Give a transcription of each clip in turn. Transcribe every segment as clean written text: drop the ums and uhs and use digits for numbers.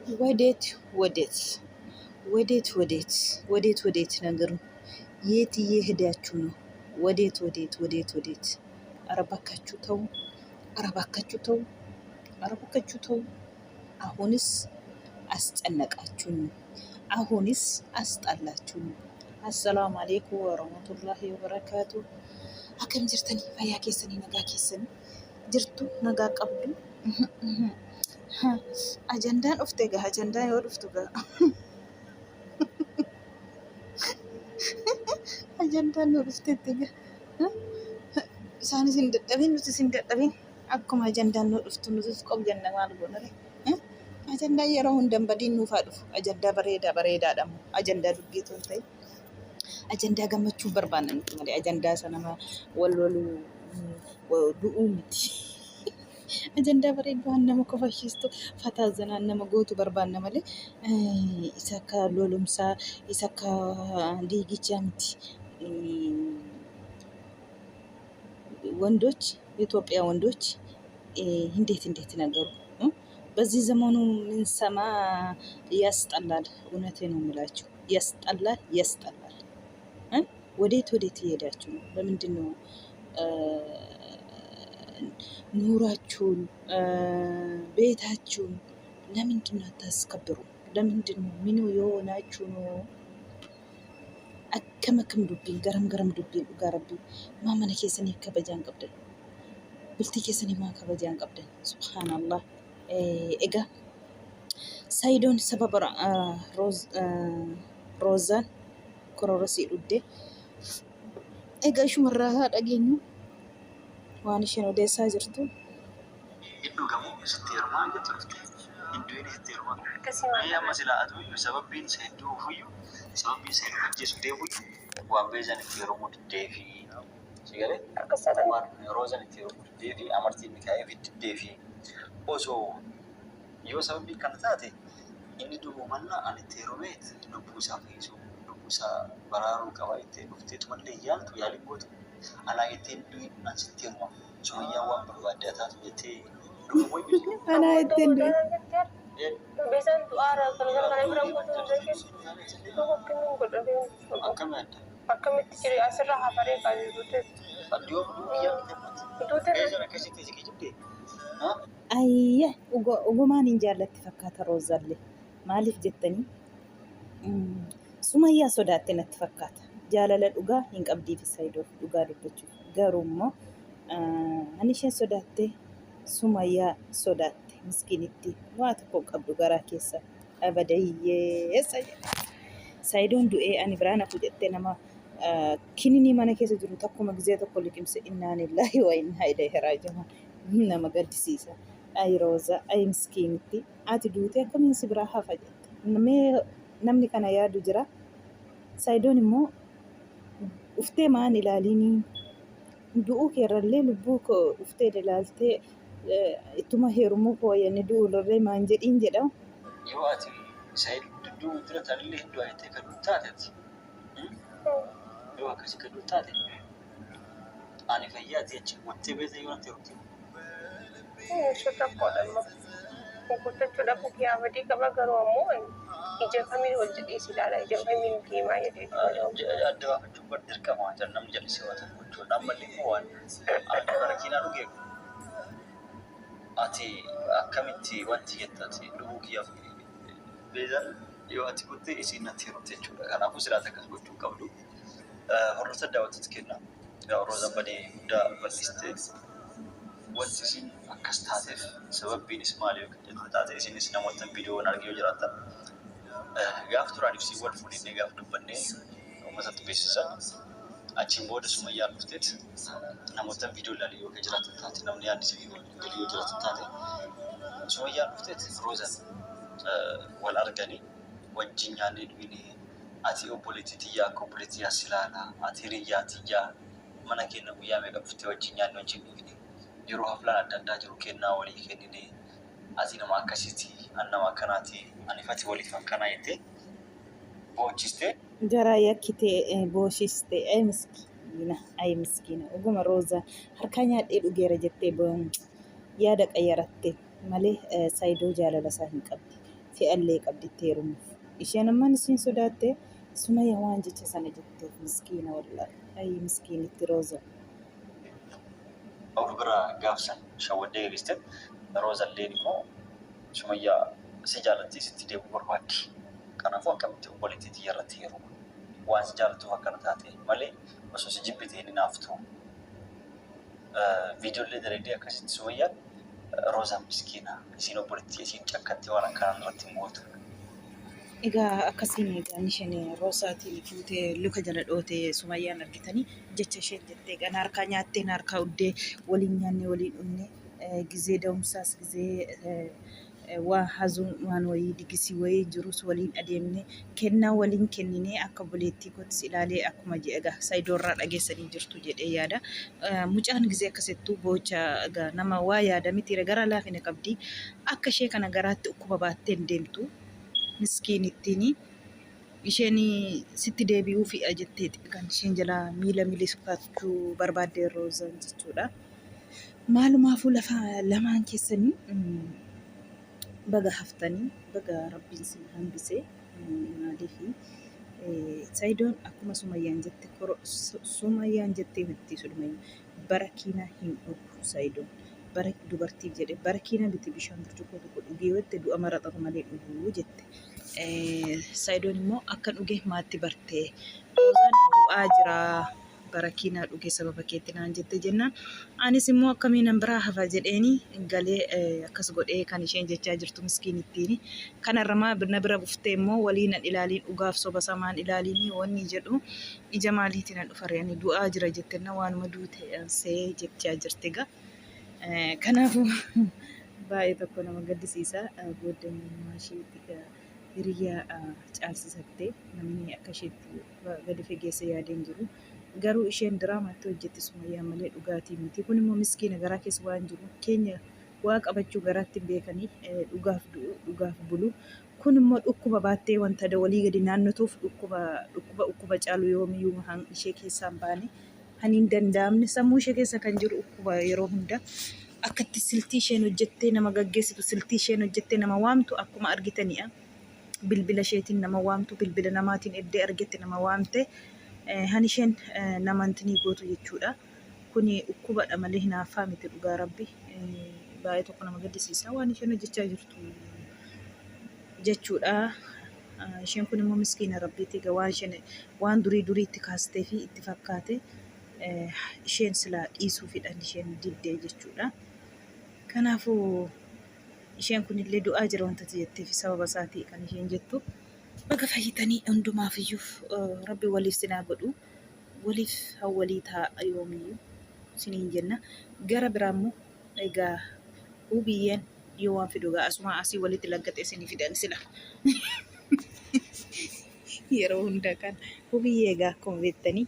ወዴት ወዴት ወዴት ወዴት ወዴት ወዴት ነገሩ የት እየሄዳችሁ ነው? ወዴት ወዴት ወዴት ወዴት? ኧረ እባካችሁ ተው! ኧረ እባካችሁ ተው! ኧረ እባካችሁ ተው! አሁንስ አስጨነቃችሁኝ። አሁንስ አስጠላችሁኝ። አሰላሙ አሌይኩም ወረህመቱላሂ ወበረካቱ። Akkam jirtanii fayyaa keessanii nagaa keessanii jirtu nagaa qabdu. Ajandaan dhufte egaa ajandaan yoo dhuftu gaa ajandaan yoo dhuftetti egaa isaanis hin dadhabin nutis hin dadhabin akkuma ajandaan nu dhuftu nutis qob jenna maal goonare. Ajandaan yeroo hundan badiin nuufaa dhufu ajandaa bareedaa bareedaadha ajandaa dubbii otoo hin ta'in. Ajandaa gammachuu barbaanna nuti malee ajandaa isa nama wal loluu du'uu miti. Ajandaa bareedduu waan nama kofalchiistu fataa zanaan nama gootu barbaanna malee isa akka lolumsaa isa akka diigichaa miti. ወንዶች የኢትዮጵያ ወንዶች እንዴት እንዴት ነገሩ በዚህ ዘመኑ ምንሰማ ያስጠላል። እውነቴ ነው የምላችሁ ያስጠላል፣ ያስጠላል። ወዴት ወዴት እየሄዳችሁ ነው? ለምንድን ነው ኑራችሁን ቤታችሁን ለምንድን ነው አታስከብሩ? ለምንድን ነው ምን የሆናችሁ ነው? Akkam akkam dubbiin garam garam dubbiin dhugaa rabbii maa mana keessaniif kabajaan qabdan bultii keessaniif maa kabajaan qabdan subhaanallah. Egaa Sayidoon sababa Roozaan kororosii dhugde. Egaa ishumarraa haa dhageenyu waan isheen odeessaa jirtu. Hin dhugamu sitti heerumaa jettu dhufte. Hin du'in sitti heerumaa. Mee amma silaa atu iyyuu sababbiin isa hedduu ofuyyuu sababbiin isa hedduu ajjeesu deemuyyuu waan beezan itti heerumuu diddee fi si galee waan roozan itti heerumuu diddee fi amartiin mikaa'ee fi diddee fi osoo yoo sababbiin kana taate inni du'uu mannaa ani itti heerumeet lubbuu isaa fayyisuu lubbuu isaa baraaruu qaba jettee dhufteetumallee yaaltu yaalii gootu anaa jettee hin du'in an sitti heeruma sumayyaan waan barbaadde haa taatu jettee dhufuu wayyu. Anaa jettee hin du'in. Akkam yaadda? Addiyoo biyyaa miti ammatti. Beezan akkasitti si kijibdee? Ayya ogumaan hin jaallatti fakkaata Roozallee. Maaliif jettanii Sumayyaa sodaatte natti fakkaata. Jaalala dhugaa hin qabdiif Saayidoof dhugaa dubbachuuf. Garuu immoo ani isheen sodaatte Sumayyaa sodaatte miskiinitti waa tokko hin qabdu garaa keessa. Abada hiyyeessa jedha. Saayidoon du'ee ani biraan hafu jettee nama kininii mana keessa jiru takkuma gizee tokko liqimse innaa lillaahi wa innaa ilayhi raaji'uun nama gaddisiisa. Ayi Rooza, ayi miskiinitti ati duutee akkamiin si biraa hafa jette. Mee namni kana yaadu jira. Saayidoon immoo dhuftee maan ilaaliinii du'uu keerrallee lubbuu koo dhuftee ilaaltee ittuma heerumuu koo wayyanni du'uu irrallee maan jedhiin jedha. Yoo ati Said du'uu dura tanillee hin du'a jettee kan du'u taate ati yoo akkasii kan du'u taate ani fayyaa ati achi gottee beekta yoo natti heerumte. Sun rakkoodha amma. Guuttachuu dhabuu kiyyaa badii qaba garuu ammoo ija kamiin ol jedhee si ilaala ija kamiin deemaa jedhee. Adda baafachuun bar dirqama waan jedhan namni jallisee waa tokko gochuudha. Ammallee immoo waan ani barakiinaa dhugeef ati akkamitti wanti jetta ati dhuguu kiyyaaf beezan yoo ati kutte isiin natti heerumte jechuudha. Kanaafuu silaata akkas gochuu hin qabdu. Hordoftoota daawwattoota keenya Roozaan badii guddaa bal'iste wanti isiin akkas taateef sababbiinis maali yoo jettu taate isinis namoota viidiyoon argee yoo jiraattan gaaf duraan ibsii wal fuudhinee gaaf dubbannee uummatatti beeksisan achiin booda sumayyaan dhufteet namoota viidiyoo ilaalee yoo jiraatan taate namni yaadni isinii galii yoo jiraatan taate sumayyaan dhufteet Roozaan wal arganii wajjin nyaannee dhugnee ati obboleettii tiyyaa akka obboleettii tiyyaa si ilaala ati hiriyyaa tiyyaa mana keenya guyyaa meeqa dhuftee wajjin nyaannee wajjin dhugne yeroo haflaan adda addaa jiru kennaa walii kennine ati nama akkasiiti an nama akkanaati ani fati waliif akkanaa jettee boochistee. Garaa yakkitee booshiste ay miskiina ay miskiina dhuguma Roozaa harkaa nyaadhee dhugeera jettee yaada qayyaratte malee Saayidoo jaalala isaa hin qabdi. Fe'allee qabdi itti heerumuuf. Isheen ammaan isiin sodaatte Sumayya waan jecha sana jetteef miskiina wallahi. Ayii miskiinitti Rooza. Of bira gaaf san shawwaddee gaggeessite. Roozalleen immoo Sumayyaa si jaalatti, sitti deebi'uu barbaaddi. Kanaafuu akkamitti obboleettii tiyya irratti heeruma? Waan si jaalattuuf akkana taate malee osoo si jibbite hin hinaaftu. Viidiyoollee dalaydee akkasitti Sumayyaan Roozaan miskiina isiin obboleettii isiin cakkattee waan akkanaa irratti hin gootu. Egaa akkasiin egaa isheen Roosaatiin fuutee luka jala dhoote Sumayyaan argitanii jecha isheen jettee egaa na harkaa nyaattee na harkaa uddee waliin nyaannee waliin dhumne gizee da'umsaas gizee waa hazuun waan wayii digisii wayii jirus waliin adeemne kennaa waliin kenninee akka obboleettii kootis ilaalee akkuma egaa Sayidoorraa dhageessanii jirtu jedhee yaada. Mucaan gizee akkasittuu boocha egaa nama waa yaada miti gara laafina qabdi. Akka ishee kana garaatti dhukkuba baattee hin deemtu. Miskiinittiin isheen sitti deebi'uu fi'a jetteeti kan isheen jalaa miila miliqfachuu barbaadde Roozaan jechuudha. Maalumaafuu lafa lamaan keessanii baga haftanii, baga rabbiin sin hambise. Maaliifi Sayidoon akkuma Sumayyaan jette, Sumayyaan jettee miti, Sumayyaan barakiina hin dhugu. Sayidoon bara dubartiif jedhe barakiina miti, bishaan burcuqqoo tokko dhugee yoo jette du'a maraxatu malee dhuguu jette. Sayidoon immoo akka dhuge maatti bartee Roozaan du'aa jiraa barakiinaa dhuge sababa keetti naan jette jennaan anis immoo akkamiin nan biraa hafa jedheeni galee akkas godhee kan isheen jechaa jirtu miskiinittiin. Kanarra maa na bira buftee immoo walii nan ilaaliin, dhugaaf soba samaan ilaaliin wanni jedhu ija maaliitiin nan dhufa ani du'aa jira jettenna waanuma duute see jechaa jirti egaa. Kanaafuu baay'ee tokko nama gaddisiisa. Booddee isheetti hiriyaa caalsisatte namni akka isheetti gadi fageessa yaadee hin jiru. Garuu isheen diraamaatti hojjetti Sumayyaa malee dhugaatii miti. Kun immoo miskiina garaa keessa waan jiru keenya waa qabachuu garaatti hin beekanii, dhugaaf du'u, dhugaaf bulu. Kun immoo dhukkuba baattee wanta walii gadi naannotuuf dhukkuba dhukkuba dhukkuba caalu yoomiyyuu ishee keessaa hin baane, kan hin danda'amne sammuu ishee keessa kan jiru dhukkuba yeroo hunda akkatti siltii isheen hojjettee nama gaggeessitu, siltii isheen hojjettee nama waamtu akkuma argitanidha. Bilbila isheetiin nama waamtu, bilbila namaatiin eddee argette nama waamte han isheen nama intinii gootu jechuudha. Kuni dhukkubadha malee hinaaffaa miti, dhugaa rabbi baay'ee tokko nama gaddisiisa waan isheen hojjechaa jirtu jechuudha. Isheen kun immoo miskiina rabbiiti egaa waan isheen waan durii duriitti kaastee fi itti fakkaate isheen silaa dhiisuufidhaan isheen diddee jechuudha. Kanaafuu isheen kunillee du'aa jira wanta jetteef sababa isaatii kan isheen jettu. Baga fayyitanii, hundumaafiyyuu rabbi waliif sinaa godhu, waliif hawwalii ta'a yoomiyyuu siniin jenna. Gara biraa immoo egaa hubiyyeen yoo waan fidu egaa asuma asii walitti laggaxee isinii fidan sila. Yeroo hunda kan hubiyyee egaa akkuma beektanii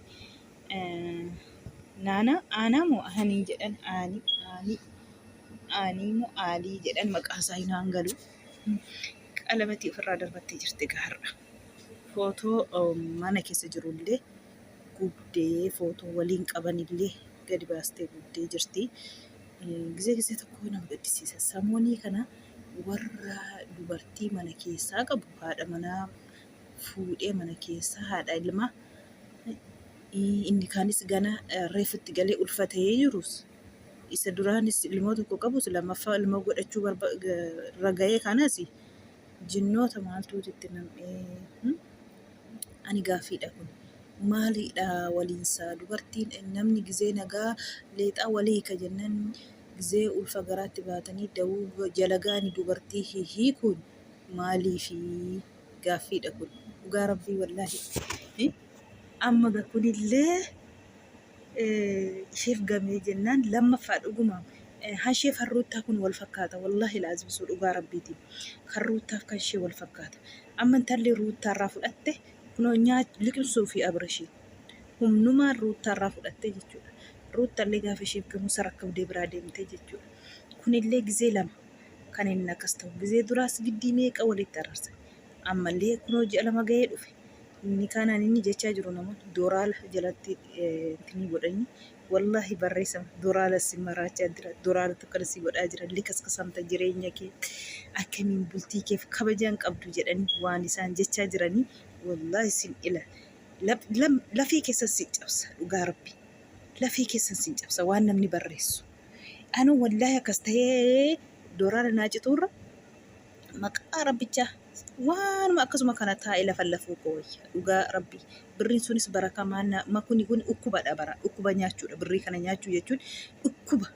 naana aanaa moo ahanii jedhan, aanii aanii aanii moo aalii jedhan, maqaa isaa hin hangalu. Qalabatii ofirraa darbattee jirti egaa har'a. Footoo mana keessa jirullee gubdee, footoo waliin qabanillee gadi baastee gubdee jirti. Gizee gizee tokko nama gaddisiisa. Samoonii kana warra dubartii mana keessaa qabu, haadha manaa fuudhee mana keessaa haadha ilmaa, inni kaanis gana reefutti galee ulfatee jirus, isa duraanis ilmoo tokko qabus lammaffaa ilmoo godhachuu raga'ee, kanas jinnoota maaltuutu itti nam'ee? Ani gaaffiidha, kun maalidha waliinsaa? Dubartiin namni gizee nagaa leexaa walii hiika jennaan, gizee ulfa garaatti baatanii dawuu jalagaani dubartii hiikuun maaliifi? Gaaffiidha kun, dhugaa rabbii wallaahi. Amma ga kunillee isheef gamee jennaan lammaffaa dhuguma hashee farruuttaa kun wal fakkaata, wallaahi laazimsuu dhugaa rabbiitiin kan ruuttaaf kan ishee wal fakkaata. Amma intalli ruuttaarraa fudhatte kunoo nyaach liqimsuu fi abrashii humnumaan ruuttaarraa fudhatte jechuudha. Ruuttallee gaafa isheef gamu sarakkabdee biraa deemte jechuudha. Kunillee gizee lama kan inni akkas ta'u, gizee duraas giddii meeqa walitti ararsan, ammallee kunoo ji'a 2 gahee dhufe. Inni kanaan inni jechaa jiru namoonni dooraala jalatti ittiin godhanii Wallaahi barreessama doraala si maraachaa jira doraala tokko si godhaa jira likaskasamta jireenya kee akkamiin bultii keef kabajaan qabdu jedhanii waan isaan jechaa jiranii wallaahi sin ila lafee keessan sin cabsa dhugaa rabbi lafee keessan sin cabsa waan namni barreessu. Anu wallaahi akkas ta'ee doraala naa cituurra maqaa rabbichaa waanuma akkasuma kana taa'ee lafa lafuu koo wayya dhugaa rabbi birriin sunis barakaa maannaa makuni kun dhukkubadha bara dhukkuba nyaachuudha birrii kana nyaachuu jechuun dhukkuba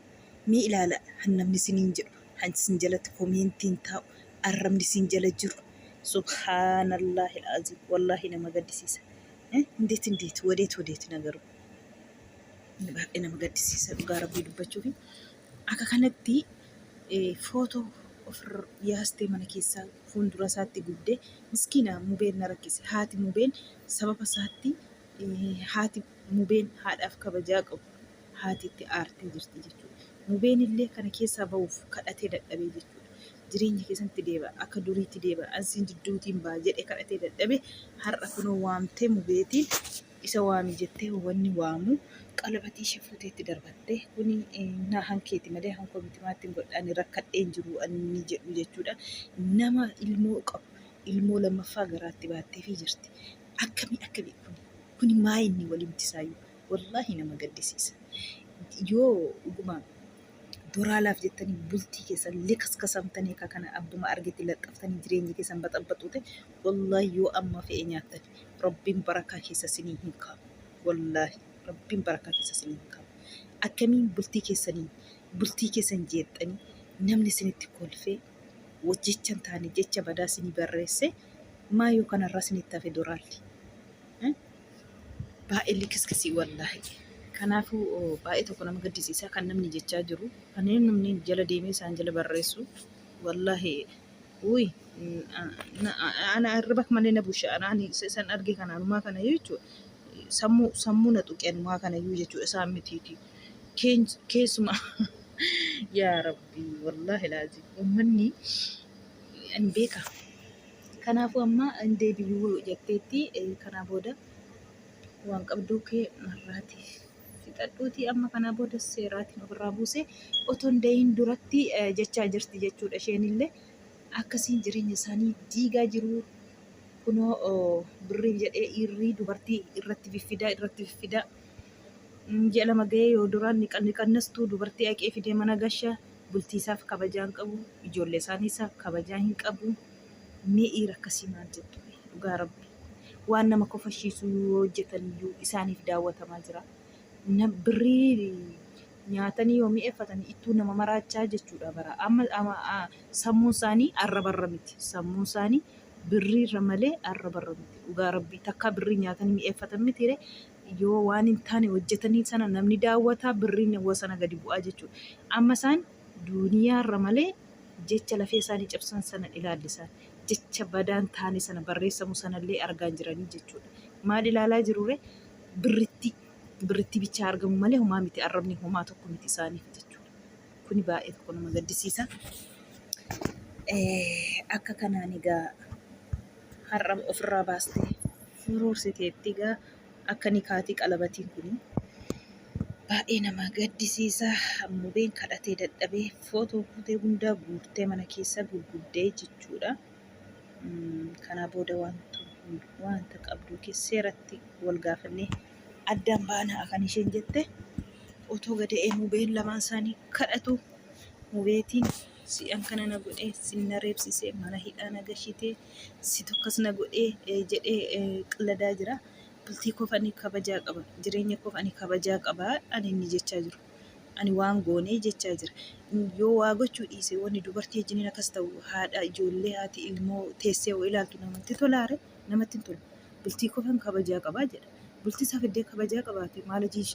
mee ilaala han namni siniin jedhu han sin jalatti komeentiin taa'u arrabni sin jala jiru subhaanallahi al'aziim wallaahi nama gaddisiisa እንዴት እንዴት ወዴት ወዴት ነገሩ baay'ee nama gaddisiisa dhugaa rabbii dubbachuufi akka kanatti footoo ofirra yaastee mana keessaa fuuldura isaatti gubdee miskiina mubeen na rakkise haati mubeen sababa isaatti haati mubeen haadhaaf kabajaa qabu haati itti aartee jirti jechuudha. Mubeen illee kana keessaa ba'uuf kadhatee dadhabee jechuudha. Jireenya keessatti deebi'a akka duriitti deebi'a ansiin jidduutiin ba'a jedhee kadhatee dadhabee har'a kunoo waamtee mubeetiin isa waami jettee wanni waamu qalabatii ishee fuuteetti darbatte kuni na hankeeti malee hankoo miti maattiin godha ani rakkadheen jiru ani jedhu jechuudha. Nama ilmoo qabu ilmoo lammaffaa garaatti baatteefii jirti. Akkamii akkamii kuni kuni maa inni waliin tisaayyuu wallaahi nama gaddisiisa. Yoo dhuguma doraalaaf jettanii bultii keessan likaskasamtanii akka kana abbuma argetti laxxaftanii jireenya keessan baxabbaxuu ta'e wallaahi yoo amma fe'e nyaattan rabbiin barakaa keessa sinii hin kaa'u. Wallaahi rabbiin barakaa keessa sinii hin kaa'u. Akkamiin bultii keessanii bultii keessan jeexxanii namni isinitti kolfee jecha hin taane jecha badaa isinii barreesse maa yoo kanarraa isinitti hafe doraalli. Baay'ee likiskisii wallaahi. Kanaafuu baay'ee tokko nama gaddisiisa kan namni jechaa jiru. Kan namni jala deemee isaan jala barreessu wallaahi uy ana hirriba malee na busha ana ani isaan arge kana anumaa kana jechuudha. Sammuu sammuu na tuqe anumaa kana iyyuu jechuudha isaan mitiiti. Keessuma yaa rabbi wallaahi laazim uummanni ani beeka. Kanaafuu amma hin deebi'uu jetteetti kanaa booda waan qabduu kee narraati fixadhuuti amma kanaa booda seeraatiin ofirraa buuse otoo hin dahin duratti jechaa jirti jechuudha isheenillee akkasiin jireenya isaanii diigaa jiru kunoo birriif jedhee dhiirri dubartii irratti fiffidaa irratti fiffidaa ji'a lama gahee yoo duraan ni qannastuu dubartii haqee fidee mana gasha bultii isaaf kabajaa hin qabu ijoollee isaanii isaaf kabajaa hin qabu mee dhiira akkasii maal jettu dhugaa rabbi waan nama kofashiisu yoo hojjetan iyyuu isaaniif daawwatamaa jira. Birrii nyaatanii yoo mi'eeffatan ittuu nama maraachaa jechuudha bara. Amma sammuun isaanii arrabarra miti. Sammuun isaanii birriirra malee arrabarra miti. Dhugaa rabbii takka birrii nyaatanii mi'eeffatan miti yoo waan hin taane hojjetanii sana namni daawwataa birriin sana gadi bu'aa jechuudha. Amma isaan duuniyaarra malee jecha lafee isaanii cabsan sana ilaallisan jecha badaan taane sana barreessamu sanallee argaa hin jiranii jechuudha. Maal ilaalaa jirure birritti birritti bichaa argamu malee homaa miti arrabni homaa tokko miti isaaniif jechuudha. Kuni baay'ee tokko nama gaddisiisa. Akka kanaan egaa har'a ofirraa baastee furuursiteetti egaa akka nikaatii qalabatiin kuni baay'ee nama gaddisiisa. Mubeen kadhatee dadhabee footoo kutee hundaa guurtee mana keessa gurguddee jechuudha. Kanaa booda wanta qabdu seeratti wal gaafannee addaan baanaa kan isheen jette otoo gada'ee mubeen lamaan isaanii kadhatu mubeetiin si'an kana na godhee sin na reebsisee mana hidhaa na gashitee si tokkos na godhee jedhee qalladaa jira. Bultii koof ani kabajaa qaba. Jireenya koof ani kabajaa qaba. Ani inni jechaa jiru. Ani waan goonee jechaa jira. Yoo waa gochuu dhiise wanni dubartii wajjiniin akkas ta'u haadha ijoollee haati ilmoo teessee yoo ilaaltu namatti tolaare namatti hin tolu. Bultii koofan kabajaa qabaa jedha. Bultii isaa fiddee kabajaa qabaate maal hojii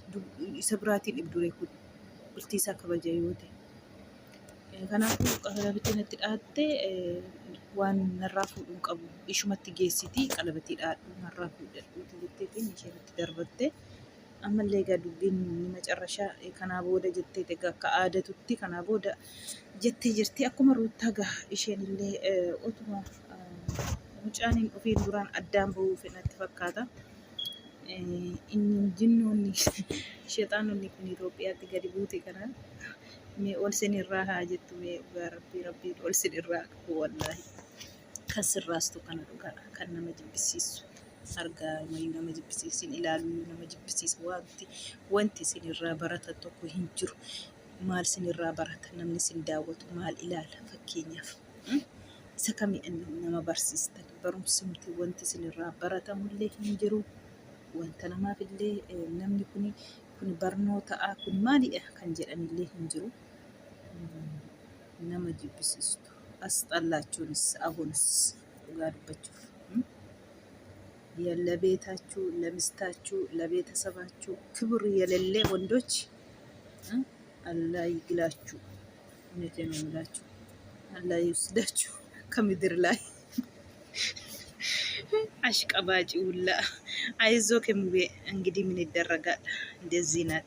isa biraatiin dhibdure kun bultii isaa kabaja yoo ta'e. Kanaafuu qalabatii natti dhaatte waan narraa fuudhuu hin qabu. Ishumatti geessiti qalabatii dhaadhu narraa fuudhadhuuti jetteetiin isheenatti darbatte. Ammallee egaa dubbiin ni macarrashaa kanaa booda jettee egaa akka aadatutti kanaa booda jettee jirti. Akkuma Ruuttaa gaa isheen illee otuma mucaan hin dhufiin duraan addaan bahuuf natti fakkaata. Inni jinnoonni sheexaanonni kun Itoophiyaatti gadi buute kana mee ol sin irraa haa jettu mee dhugaa rabbii rabbiin ol sin irraa qabu wallaahi. Kan sirraastu kana dhugaadha kan nama jibbisiisu argaa mayyuu nama jibbisiisa sin ilaaluu nama jibbisiisa wanti wanti isin irraa baratan tokko hin jiru. Maal sin irraa barata namni sin daawwatu maal ilaala fakkeenyaaf. Isa kami nama barsiistan barumsumti wanti isin irraa baratamullee hin jiru. Wanta namaaf illee namni kuni kun barnoota'a kun maalidha kan jedhanillee hin jiru. Nama jibbisiistu. Asxallaachuunis ahunis dhugaa dubbachuuf. ለቤታችሁ ለሚስታችሁ ለቤተሰባችሁ ክብር የሌለ ወንዶች አላህ ይግላችሁ። እውነቴን ነው የምላችሁ። አላህ ይውሰዳችሁ ከምድር ላይ አሽቀባጭ ሁላ። አይዞህ ሙቤ፣ እንግዲህ ምን ይደረጋል፣ እንደዚህ ናት።